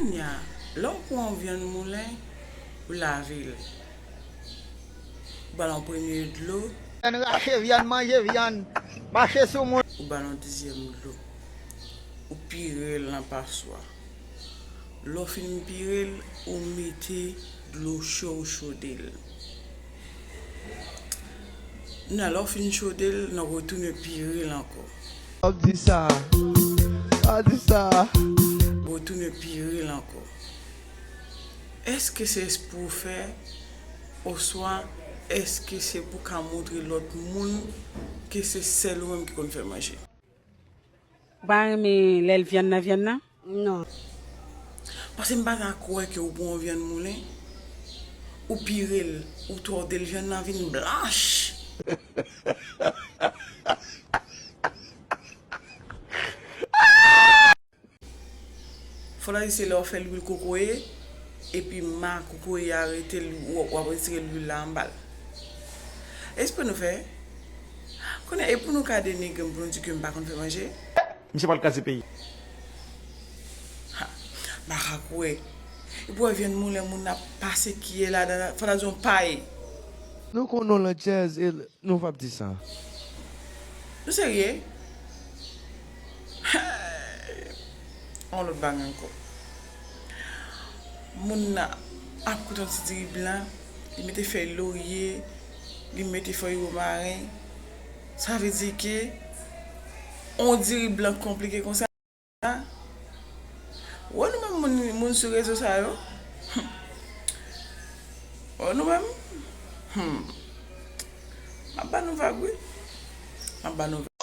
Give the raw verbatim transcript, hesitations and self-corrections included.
Kounye a, lè w pran yon vyann moulen, ou lave l. Ou ba l yon premye dlo. Vyann rache, vyann manje, vyann mache sou moun. Ou ba l yon dezyèm dlo. Ou pire l nan paswa. Lè w fin pire l, ou mete dlo cho, ou chode l. Nan, lè w fin chode l, nan retounen pire l ankò. W ap di sa, w ap di sa. Retounen pire l ankò. Èske se espri w fè, oswa èske se pou w ka montre lòt moun ke se sèl ou menm ki konn fè manje? Ou pa renmen lè l vyann nan vyann nan? Non. Paske m pa ka kwè ke ou pran yon vyann moulen, ou pire l, ou tòde l, vyann nan vin blanch. Fò w ta di se lè w fè lwil kokoye, epi ma kokoye a rete, w, w ap retire lwil la anba l. Espri nou fè. Konnen, e pou nou ka denigre m, pou nou di ke m pa konn fè manje? Misye pral kraze peyi. Ha, m pa ka kwè. Epi w wè vyann moulen moun ap pase kiyè ladan, fò ta di yon pay. Nou konnen w lantjèz e l Nou p ap di sa. Nou serye? Hey! On lòt bagay ankò. Moun nan ap koute yon ti diri blan, li mete fèy lorye, li mete fèy womaren. Sa vle di ke on diri blan konplike konsa. Wè nou menm moun, moun sou rezo sa yo. Wè nou menm. Hmm. M ap ba nou vag, wi. M ap ba nou vag.